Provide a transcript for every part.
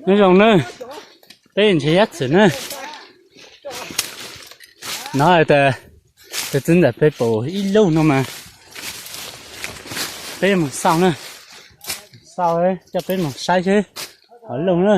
Nyob zoo na, peb nrhiav yab txwm na. No tas tus txiv ntxawm peb pom ib lub no mas peb mus xauj na, xauj coj peb mus saib seb hov lub na.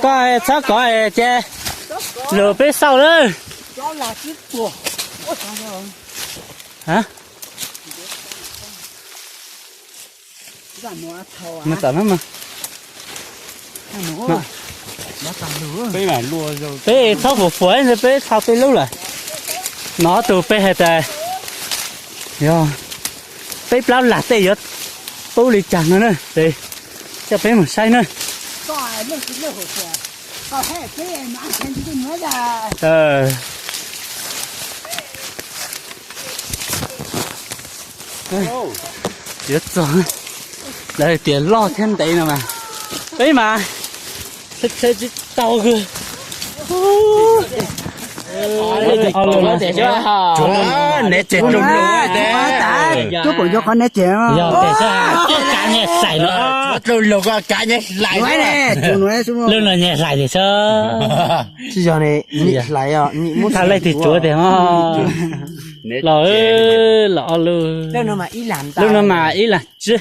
Koj txhob kov ces lus peb xauj lawm. Mus tom no mas. Peb txhob fuam fuam, peb xauj tej lub lawm. No tus peb hais tias yog peb plaub lag tej yuav pub li cas no na, ces coj peb mus saib na. Yuav txog, lawv tias loj thiab ntev no mas, peb mas tsheb tsheb tsis tau kawg. Tsuav neb tsev rau lus, tub pum nco qhov neb tsev, yog tias koj kav nyiaj hlais no, rau lus koj kav nyiaj hlais, lub no nyiaj hlais tiag sab. Tsis yog ne, hlais, thaum leej twg tsuav tiag. Los, los ob lub, lub no mas ib lag tsib,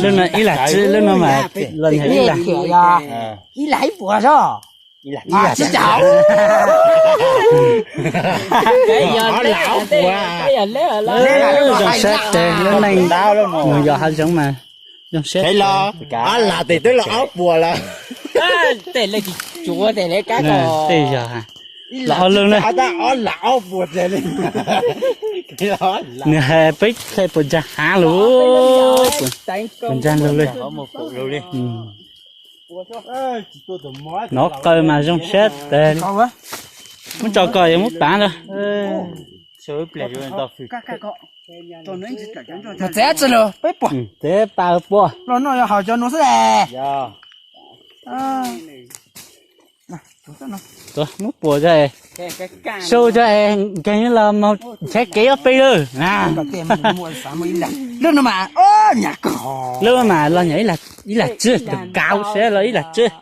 lub no ib lag tsib, lub no mas los nyiag ib lag, ib lag ib puas sab. Ib lag tsib caug. Zoo siab tes lub neej mus yos hav zoov mas zoo siab. Ob lag tes twb los ob puas lawm. Tej yog los ob lub na. Nws hais peb hle puas ntsa hav lug, puas ntsa lug li. Nov qaws mas zoo siab tes. Muab tso ko yuav muab pav lawm. Txiav tsi lug peb puas, txiav pa puas. Los no yog haus cov nuav xwb es. Muab puas cov es, sau cov es nkeeg los mus nrhiav kev ob peb lawm na. Lub no mas los nyiag ib lag tsib, tus kav siab los ib lag tsib.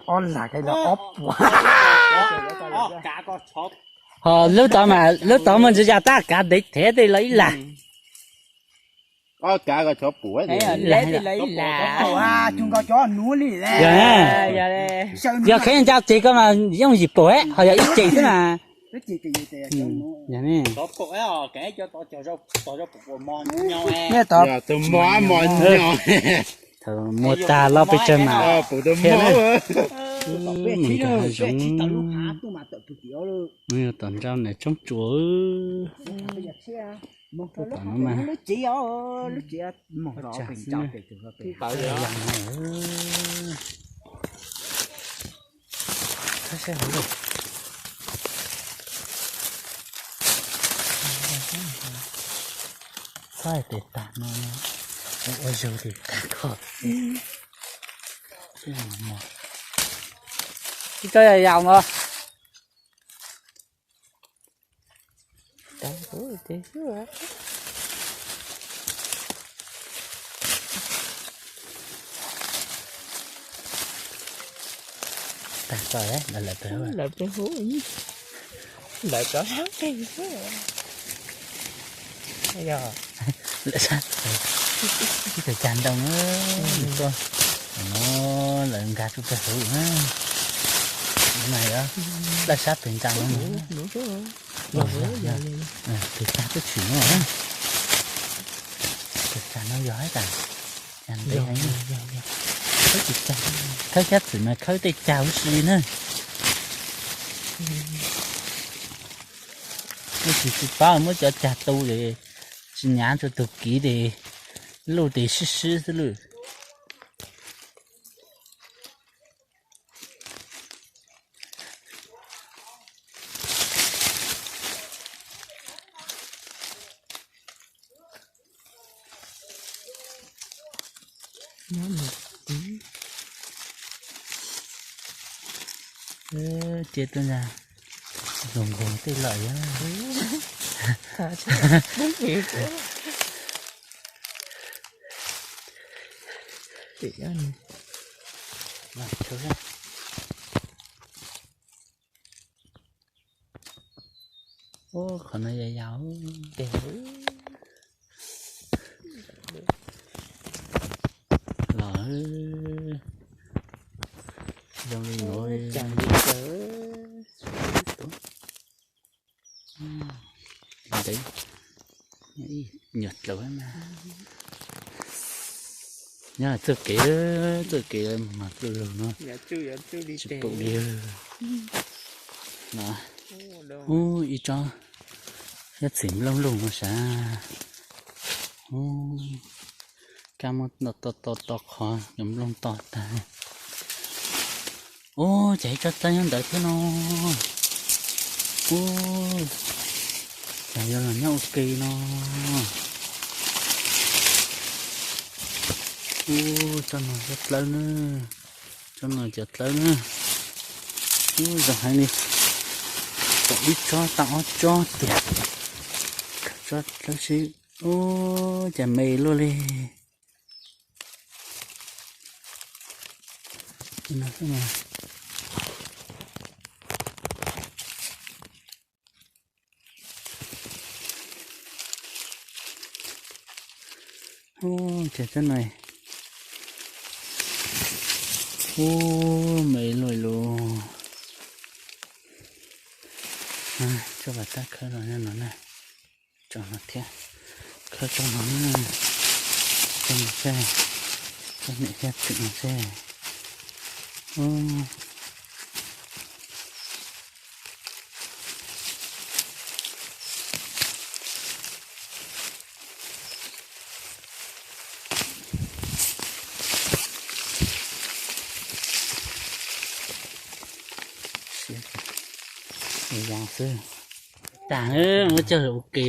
Ho lub tod mas lub tod muaj ntsis yaj tab kav ntev thev tej los ib lag. Yog, yog kheev ncau ceg ko mas yooj yim pum, ho yog ib ceg xwb mas. Thaum muag tag los peb tsawg mas, peb mus rau hav zoov. Tom nrau niam tshoob tsuas, tom no mas. Txhob hais tias tag no, ua zog tias tag kho. Tsis tau yam yaus os. Tag kho, lawv pem hub, lawv pem hub, lawv cov sab pem xwb. Lawv sab pem, ib tug cag ntoo tuaj, lawv nkag rau pem hub na. Mas yog lawv sab pem ntsa no. Tus tag twb tshwm no, tus tag no yog tas, khawb xyab txwm mas khawb tej cag huv si na. Kuj tsis, tsis paub muab cov cag tu es tsis nyav rau tus kiv tes luj tes sib sib xwb lawm. Cia tuaj ntag, nkaus nkaus tej lawm yog. Ub, qhov no yau yau. Los zoo li nuav. Ntev, nyuam dlaws mas. Nyob txoj kev, txoj kev mas txoj lug no tsis pum li. Ub, ib tsob xyab txhim nplooj lug no sav. Ub, kab muab to to to qhov cov nplooj to tag. Ub, cas ib tsob dlawb nyob ntawd thiab no. Ub, cas yuav los nyob ua ke no. Ub, tsob no cov dlawb na, tsob no cov dlawb na. Ub, zoo heev li, pom ib tsob tau ob tsob tiag. Tsob dlawb sib, ub, cas me luaj li. Ub, cas tsob no, ub, me luaj lug. Tsob pas tab khawb los no na, tsob no thiab, khawb tsob no, tsob no seb, tsob niam thiab txwm no seb. Yaa xwb. Tag, muab coj lug ua ke.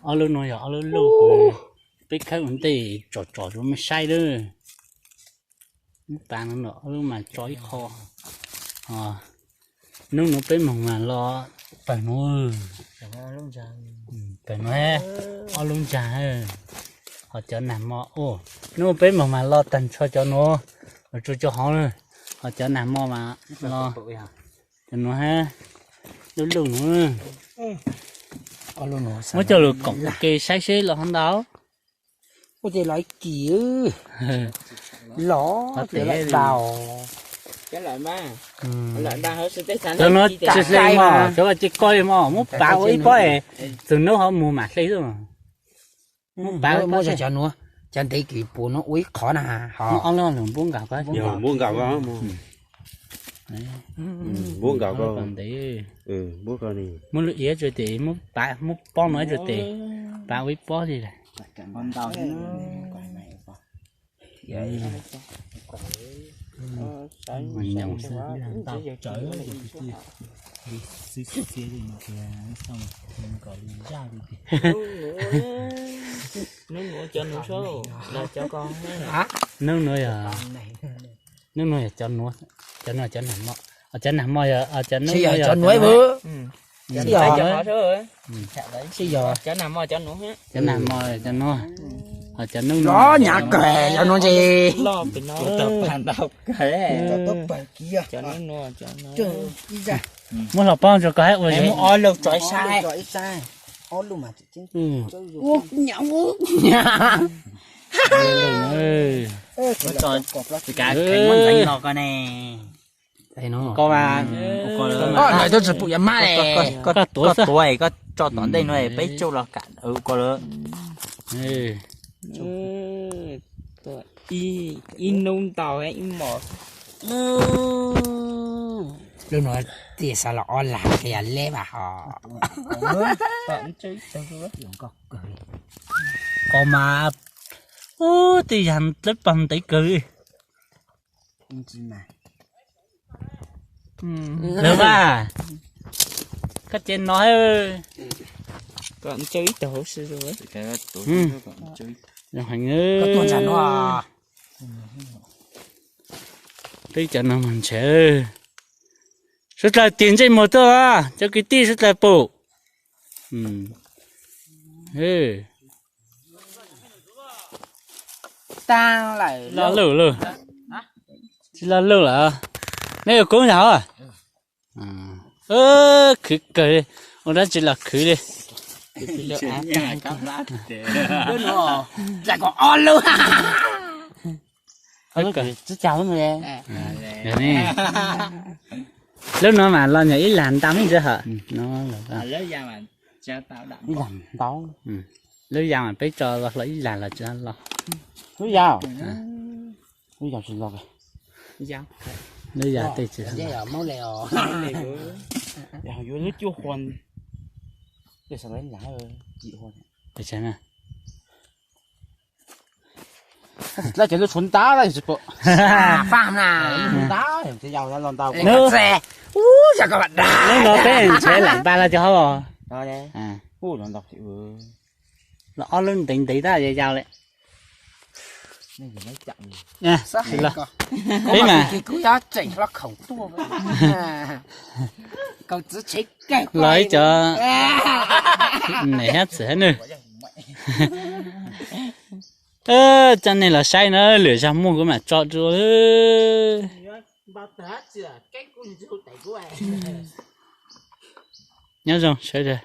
Ob lub no yog ob lub luj, peb khawb ua ntej tsom tsom rau mej saib lawm. Muab pav no, ob lub mas tso ib qho. Hnub nuav peb moog mas los pawg nuav, pawg nuav, ob lub ntsag, ho cov nag mo, hnub peb moog mas los tag nrho cov nuav, tsuas cov hauv, ho cov nag mo mas los cov nuav hab, lub luj nuav. Muab coj lug koom ua ke saib seb los hov ntau. Ua ces los ib kis, los dau. Cov nuav tsis hle mog, cov ua ces koj li mog, muab pav ua ib pob es txug nub ho moog mam hle xwb. Muab pav ua ib pob, cov nuav, cov ntev kws puv nuav ua ib qhov na, ho ob lub lug npuab nkaus koj, npuab nkaus koj, ntev, muab lub iav rua tes, muab pav, muab pob nuav rua tes, pav ua ib pob li lawm. Nub nuav yog, nub nuav yog cov nuav, cov nuav cov nag mo, cov nag mo yog, cov nuav yog cov nuav, cov nag mo cov nuav, ho cov nub los nyav kawg cov nuav ntse. Muab hlo pob rua koj hab ua zoo. Muab ob lub tso ib sab. Koj mas, koj tsis pum yuav mab le. Koj tuav, koj tso tom ntej nuav peb tsauj los kam ko lawm. Ib nub ntau ib mos. Lub nuav tias xav los ob lag qia leb vas ho. Qos mas, ub, tej yag dlawb pag ntev kawg li. Lawv mas, koj ces no, heev, koj tuaj ntsa nuav. Peb cov no mas ntshe suav dlawg tig ntsej muag tuaj, cov kwv tij suav dlawg pum. Loj luj lauj, tsis loj luj lawm. Neb yuav kub nrog hov. Khwv kawg li, ua dab tsi los khwv li. Lub no mas los nyuag ib lag ntau me ntsis hom no. Ib lag ntau. Lub ya mas peb tso los hlo ib lag los tsis los. Lub ya, lub ya tsis los. Lub ya tej tsis los. Yuav lub cuaj hua, lub cuaj hua. Laj ces lub tshuav ntab laj tsis pom. Faj na. Ntab ces yau los ntau. Lub no peb ntshe lam npaj los cov hauv os. Los ob lub ntev ntev tab yau yau li. Peb mas los ib cov niam thiab txiv hab nws. Coj nej los saib na, lwm zag muaj kuv mam tso dua. Nyob zoo sawv daws.